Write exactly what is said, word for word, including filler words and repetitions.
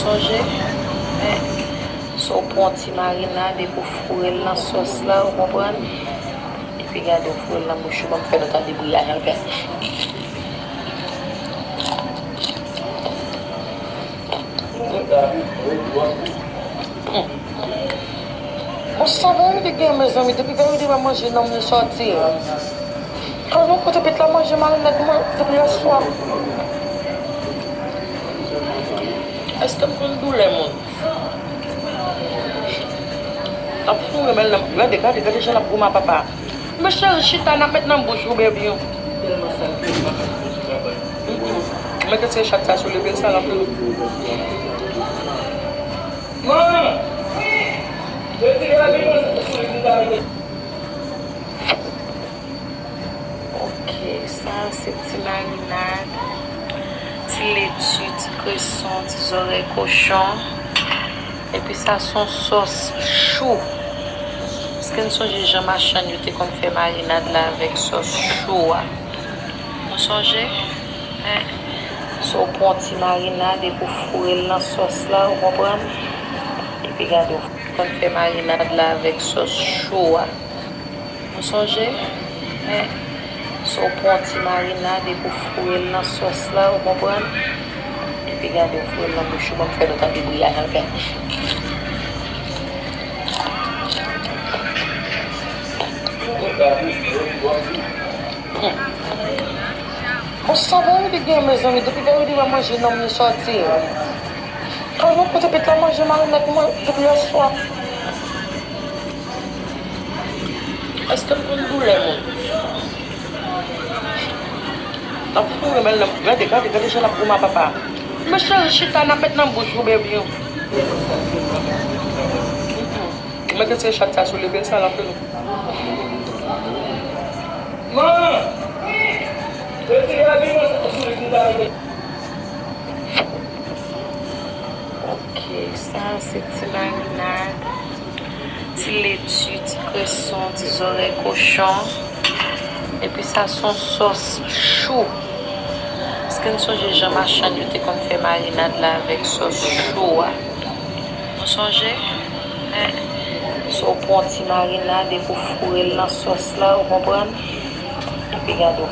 Sonje, eh, si w pran yon ti marinad epi w foure l nan sòs la, ou konprann? Epi gade, w foure l nan bouch ou, ban m fè nou tande bri a jan l fè. Bon, sa Veronique gen, mezanmi, depi Veronique pa manje nan men sòti. Kalman kote pit la manje marinad mwen depi yèswa. Èske m konn doulè moun? L ap foure men l nan, gade, gade, gade jan l ap goumen a papa. Men cheri, chita, n ap met nan bouch ou, baby. Mm-mm. Mete ti chat sa sou li, bel sa l ap fè. Ok, sa se ti marinad, ti leti, ti kreson, ti zòrèy kochon. Epi sa se yon sòs chou. Èske n sonje jan machann yo te konn fè marinad la avèk sòs chou a? Nou sonje? Hein? Si w pran yon ti marinad epi w foure l nan sòs la, ou konprann? Epi gade, w konn fè marinad la avèk sòs chou a. Ou sonje? Hein? Si w pran yon ti marinad epi w foure l nan sòs la, ou konprann? Epi gade, w foure l nan bouch ou, ban m fè nou tande bri a jan l fè. Bon, sa Veronique gen, mezanmi, depi Veronique pa manje nan men sòti. Kalman kote pit la manje marinad mwen depi yèswa. Èske m konn doulè moun? L ap foure men l nan, gade, gade, gade jan l ap goumen a papa. Men cheri, chita, n ap met nan bouch ou, baby. Mete ti chat sa sou li, bel sa l ap fè nou. Ok, sa se ti marinad, ti leti, ti kreson, ti zòrèy kochon. Epi sa se yon sòs chou. Èske n sonje jan machann yo te konn fè marinad la avèk sòs chou a? Nou sonje? Hein? Si w pran yon ti marinad epi w foure l nan sòs la, ou konprann? Epi gade w